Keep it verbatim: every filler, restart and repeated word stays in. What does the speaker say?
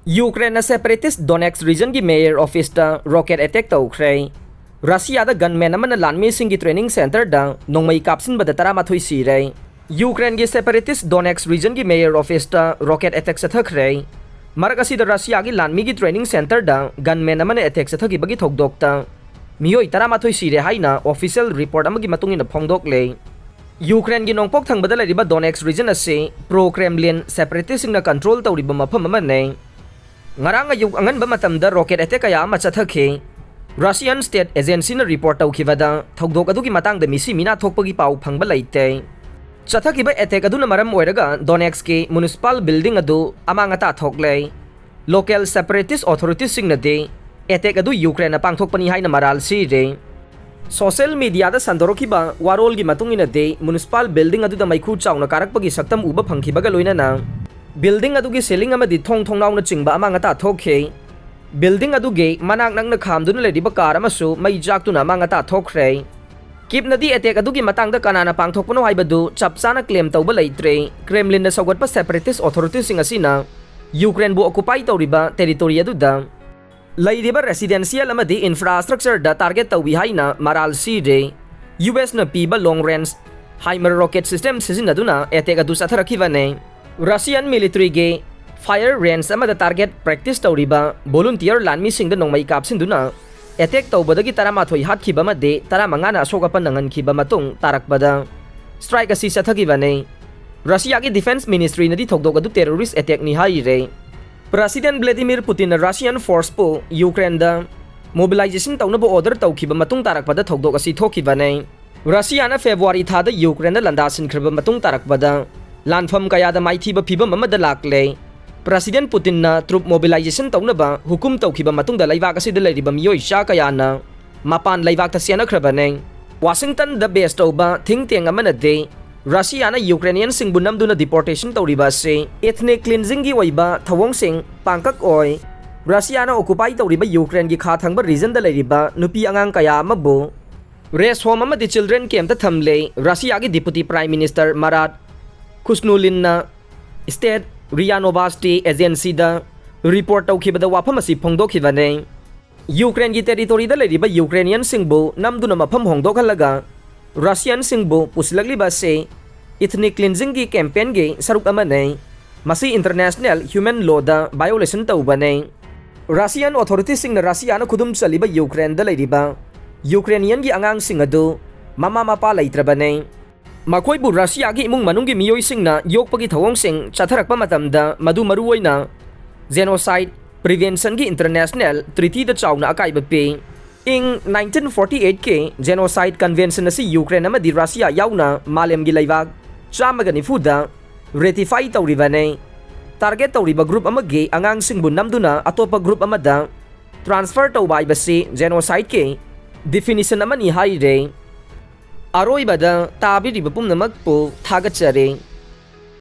ꯌꯨꯀ꯭ꯔꯦꯟꯅ separatist Donetsk regionꯒꯤ mayor officeꯇ rocket attack ꯇꯧꯈ꯭ꯔꯦ꯫ ꯔꯁꯤꯌꯥꯗ gunman ꯑꯃꯅ ꯂꯥꯟꯃꯤꯁꯤꯡꯒꯤ training centreꯗ ꯅꯣꯡꯃꯩ ꯀꯥꯞꯁꯤꯟꯕꯗ ꯇꯔꯥꯃꯥꯊꯣꯏ ꯁꯤꯔꯦ꯫ ꯌꯨꯀ꯭ꯔꯦꯟꯒꯤ separatist Donetsk regionꯒꯤ mayor officeꯇ rocket attack ꯆꯠꯊꯈ꯭ꯔꯦ꯫ ꯃꯔꯛ ꯑꯁꯤꯗ ꯔꯁꯤꯌꯥꯒꯤ ꯂꯥꯟꯃꯤꯒꯤ training centreꯗ gunman ꯑꯃꯅ attack ꯆꯠꯊꯈꯤꯕꯒꯤ ꯊꯧꯗꯣꯛꯇ ꯃꯤꯑꯣꯏ ꯇꯔꯥꯃꯥꯊꯣꯏ ꯁꯤꯔꯦ ꯍꯥꯏꯅ official report ꯑꯃꯒꯤ ꯃꯇꯨꯡ ꯏꯟꯅ ꯐꯣꯡꯗꯣꯛꯂꯦ꯫ ꯌꯨꯀ꯭ꯔꯦꯟꯒꯤ ꯅꯣꯡꯄꯣꯛ ꯊꯪꯕꯗ ꯂꯩꯔꯤꯕ Donetsk region ꯑꯁꯤ pro-Kremlin separatistꯁꯤꯡꯅ control ꯇꯧꯔꯤꯕ ꯃꯐꯝ ꯑꯃꯅꯤ꯫ ꯉꯔꯥꯡ ꯑꯌꯨꯛ ꯑꯉꯟꯕ ꯃꯇꯝꯗ rocket attack ꯀꯌꯥ ꯑꯃ ꯆꯠꯊꯈꯤ꯫ Russian state agencyꯅ report ꯇꯧꯈꯤꯕꯗ ꯊꯧꯗꯣꯛ ꯑꯗꯨꯒꯤ ꯃꯇꯥꯡꯗ ꯃꯤꯁꯤ ꯃꯤꯅꯥ ꯊꯣꯛꯄꯒꯤ ꯄꯥꯎ ꯐꯪꯕ ꯂꯩꯇꯦ꯫ ꯆꯠꯊꯈꯤꯕ attack ꯑꯗꯨꯅ ꯃꯔꯝ ꯑꯣꯏꯔꯒ Donetskꯀꯤ municipal building ꯑꯗꯨ ꯑꯃꯥꯡ ꯑꯇꯥ ꯊꯣꯛꯂꯦ꯫ Local separatist authoritiesꯁꯤꯡꯅꯗꯤ attack ꯑꯗꯨ ꯌꯨꯀ꯭ꯔꯦꯟꯅ ꯄꯥꯡꯊꯣꯛꯄꯅꯤ ꯍꯥꯏꯅ ꯃꯔꯥꯜ ꯁꯤꯔꯦ꯫ Social mediaꯗ ꯁꯟꯗꯣꯔꯛꯈꯤꯕ ꯋꯥꯔꯣꯜꯒꯤ ꯃꯇꯨꯡ ꯏꯟꯅꯗꯤ, municipal building ꯑꯗꯨꯗ ꯃꯩꯈꯨ ꯆꯥꯎꯅ ꯀꯥꯔꯛꯄꯒꯤ ꯁꯛꯇꯝ ꯎꯕ ꯐꯪꯈꯤꯕꯒ ꯂꯣꯏꯅꯅ building ꯑꯗꯨꯒꯤ ceiling ꯑꯃꯗꯤ ꯊꯣꯡ ꯊꯣꯡꯅꯥꯎꯅꯆꯤꯡꯕ ꯑꯃꯥꯡ ꯑꯇꯥ ꯊꯣꯛꯈꯤ꯫ Building ꯑꯗꯨꯒꯤ ꯃꯅꯥꯛ ꯅꯛꯅ ꯈꯥꯝꯗꯨꯅ ꯂꯩꯔꯤꯕ car ꯑꯃꯁꯨ ꯃꯩ ꯆꯥꯛꯇꯨꯅ ꯑꯃꯥꯡ ꯑꯇꯥ ꯊꯣꯛꯈ꯭ꯔꯦ꯫ Kyivꯅꯗꯤ attack ꯑꯗꯨꯒꯤ ꯃꯇꯥꯡꯗ ꯀꯅꯥꯅ ꯄꯥꯡꯊꯣꯛꯄꯅꯣ ꯍꯥꯏꯕꯗꯨ ꯆꯞ ꯆꯥꯅ claim ꯇꯧꯕ ꯂꯩꯇ꯭ꯔꯦ꯫ Kremlinꯅ ꯁꯧꯒꯠꯄ separatist authoritiesꯁꯤꯡ ꯑꯁꯤꯅ ꯌꯨꯀ꯭ꯔꯦꯟꯕꯨ occupy ꯇꯧꯔꯤꯕ territory ꯑꯗꯨꯗ ꯂꯩꯔꯤꯕ residential ꯑꯃꯗꯤ infrastructureꯗ target ꯇꯧꯏ ꯍꯥꯏꯅ ꯃꯔꯥꯜ ꯁꯤꯔꯦ꯫ USꯅ ꯄꯤꯕ long range HIMARS rocket system ꯁꯤꯖꯤꯟꯅꯗꯨꯅ attack ꯑꯗꯨ ꯆꯠꯊꯔꯛꯈꯤꯕꯅꯤ꯫ Russian militaryꯒꯤ fire range ꯑꯃꯗ target practice ꯇꯧꯔꯤꯕ volunteer ꯂꯥꯟꯃꯤꯁꯤꯡꯗ ꯅꯣꯡꯃꯩ ꯀꯥꯞꯁꯤꯟꯗꯨꯅ attack ꯇꯧꯕꯗꯒꯤ ꯇꯔꯥꯃꯥꯊꯣꯏ ꯍꯥꯠꯈꯤꯕ ꯑꯃꯗꯤ ꯇꯔꯥꯃꯉꯥꯅ ꯑꯁꯣꯛ ꯑꯄꯟ ꯅꯪꯍꯟꯈꯤꯕ ꯃꯇꯨꯡ ꯇꯥꯔꯛꯄꯗ strike ꯑꯁꯤ ꯆꯠꯊꯈꯤꯕꯅꯤ꯫ ꯔꯁꯤꯌꯥꯒꯤ defence ministryꯅꯗꯤ ꯊꯧꯗꯣꯛ ꯑꯗꯨ terrorist attackꯅꯤ ꯍꯥꯏꯔꯦ꯫ President Vladimir Putinꯅ Russian forceꯄꯨ ꯌꯨꯀ꯭ꯔꯦꯟꯗ mobilization ꯇꯧꯅꯕ order ꯇꯧꯈꯤꯕ ꯃꯇꯨꯡ ꯇꯥꯔꯛꯄꯗ ꯊꯧꯗꯣꯛ ꯑꯁꯤ ꯊꯣꯛꯈꯤꯕꯅꯤ꯫ ꯔꯁꯤꯌꯥꯅ February ꯊꯥꯗ ꯌꯨꯀ꯭ꯔꯦꯟꯗ ꯂꯥꯟꯗꯥꯁꯤꯟꯈ꯭ꯔꯕ ꯃꯇꯨꯡ ꯇꯥꯔꯛꯄꯗ ꯂꯥꯟꯐꯝ ꯀꯌꯥꯗ ꯃꯥꯏꯊꯤꯕ ꯐꯤꯚꯝ ꯑꯃꯗ ꯂꯥꯛꯂꯦ꯫ President Putinꯅ troop mobilization ꯇꯧꯅꯕ ꯍꯨꯀꯨꯝ ꯇꯧꯈꯤꯕ ꯃꯇꯨꯡꯗ ꯂꯩꯕꯥꯛ ꯑꯁꯤꯗ ꯂꯩꯔꯤꯕ ꯃꯤꯑꯣꯏ ꯆꯥ ꯀꯌꯥꯅ ꯃꯄꯥꯟ ꯂꯩꯕꯥꯛꯇ ꯆꯦꯟꯅꯈ꯭ꯔꯕꯅꯤ꯫ Washingtonꯗ base ꯇꯧꯕ think tank ꯑꯃꯅꯗꯤ ꯔꯁꯤꯌꯥꯅ ꯌꯨꯀ꯭ꯔꯦꯅꯤꯌꯟꯁꯤꯡꯕꯨ ꯅꯝꯗꯨꯅ deportation ꯇꯧꯔꯤꯕ ꯑꯁꯤ ethnic cleansingꯒꯤ ꯑꯣꯏꯕ ꯊꯧꯑꯣꯡꯁꯤꯡ ꯄꯥꯡꯀꯛ ꯑꯣꯏ꯫ ꯔꯁꯤꯌꯥꯅ occupy ꯇꯧꯔꯤꯕ ꯌꯨꯀ꯭ꯔꯦꯟꯒꯤ ꯈꯥ ꯊꯪꯕ regionꯗ ꯂꯩꯔꯤꯕ ꯅꯨꯄꯤ ꯑꯉꯥꯡ ꯀꯌꯥ ꯑꯃꯕꯨ rest home ꯑꯃꯗꯤ children campꯇ ꯊꯝꯂꯦ꯫ ꯔꯁꯤꯌꯥꯒꯤ Deputy Prime Minister Marat Khusnulinꯅ State ria Novosti agencyꯗ report ꯇꯧꯈꯤꯕꯗ ꯋꯥꯐꯝ ꯑꯁꯤ ꯐꯣꯡꯗꯣꯛꯈꯤꯕꯅꯤ꯫ ꯌꯨꯀ꯭ꯔꯦꯟꯒꯤ territoryꯗ ꯂꯩꯔꯤꯕ Ukrainianꯁꯤꯡꯕꯨ ꯅꯝꯗꯨꯅ ꯃꯐꯝ ꯍꯣꯡꯗꯣꯛꯍꯜꯂꯒ Russianꯁꯤꯡꯕꯨ ꯄꯨꯁꯤꯜꯂꯛꯂꯤꯕ ꯑꯁꯤ ethnic cleansingꯒꯤ campaignꯒꯤ ꯁꯔꯨꯛ ꯑꯃꯅꯤ꯫ ꯃꯁꯤ international human lawꯗ violation ꯇꯧꯕꯅꯤ꯫ Russian authorityꯁꯤꯡꯅ Russiaꯅ ꯈꯨꯗꯨꯝ ꯆꯜꯂꯤꯕ Ukraineꯗ ꯂꯩꯔꯤꯕ Ukrainianꯒꯤ ꯑꯉꯥꯡꯁꯤꯡ ꯑꯗꯨ ꯃꯃꯥ ꯃꯄꯥ ꯂꯩꯇ꯭ꯔꯕꯅꯤ꯫ ꯃꯈꯣꯏꯕꯨ Russiaꯒꯤ ꯏꯃꯨꯡ ꯃꯅꯨꯡꯒꯤ ꯃꯤꯑꯣꯏꯁꯤꯡꯅ ꯌꯣꯛꯄꯒꯤ ꯊꯧꯑꯣꯡꯁꯤꯡ ꯆꯠꯊꯔꯛꯄ ꯃꯇꯝꯗ, ꯃꯗꯨ ꯃꯔꯨꯑꯣꯏꯅ genocide preventionꯒꯤ international treatyꯗ ꯆꯥꯎꯅ ꯑꯀꯥꯏꯕ ꯄꯤ꯫ ꯏꯪ nineteen forty eightꯀꯤ Genocide Convention ꯑꯁꯤ Ukraine ꯑꯃꯗꯤ Russia ꯌꯥꯎꯅ ꯃꯥꯂꯦꯝꯒꯤ ꯂꯩꯕꯥꯛ ꯆꯥꯝꯃꯒ ꯅꯤꯐꯨꯗ ratify ꯇꯧꯔꯤꯕꯅꯤ꯫ Target ꯇꯧꯔꯤꯕ group ꯑꯃꯒꯤ ꯑꯉꯥꯡꯁꯤꯡꯕꯨ ꯅꯝꯗꯨꯅ ꯑꯇꯣꯞꯄ group ꯑꯃꯗ transfer ꯇꯧꯕ ꯍꯥꯏꯕꯁꯤ genocidekꯤ definition ꯑꯃꯅꯤ ꯍꯥꯏꯔꯦ꯫ ꯑꯔꯣꯏꯕꯗ ꯇꯥꯕꯤꯔꯤꯕ ꯄꯨꯝꯅꯃꯛꯄꯨ ꯊꯥꯒꯠꯆꯔꯤ꯫